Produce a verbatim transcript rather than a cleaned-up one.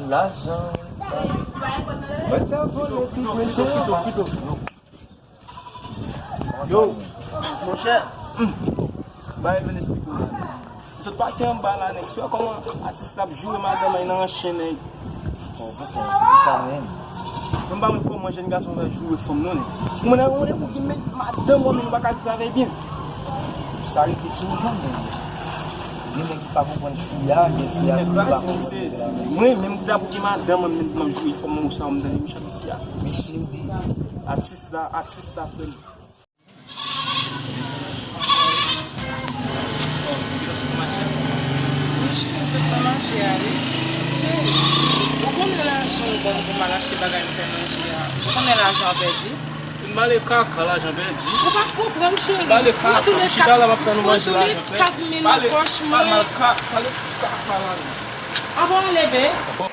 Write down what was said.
Lajan. Mwen te vole pi mwen te anba. Yo, monchè, hmm, bay vin esplike w la. M sot pase anba la, nèg. Si w wè kòman atis la ap joure madanm li nan chen, nèg. Bon, bon, bon, sa menm. Mwen pa konn kòman jèn gason fè joure fanm, non, nèg. Mwen nan yon level ki met madanm mwen, men nou pa ka viv avè l byen. Sa rive souvan, men gen nèg ki pa konprann fi a, gen fi a ki pa konprann nèg la. Mwen menm, pou ta pou gen madanm mwen, men m ap joure fanm mwen, ou sa, m tande mechan mesye a. Mesye, ou di. Atis la, atis la, frè m. Monchè, m sot nan mache a, wi. Cheri, ou konnen lajan w ban m pou m al achte bagay m fè manje a. Ou konnen lajan an pèdi? M bale kaka, lajan pèdi. Ou pa t konprann, cheri. M bale kaka, m chita la, m ap tann ou manje, lajan pèdi. Fò tou le kat mil nan pòch mwen. Pale kaka, pale kaka, pale. Avan ale, be.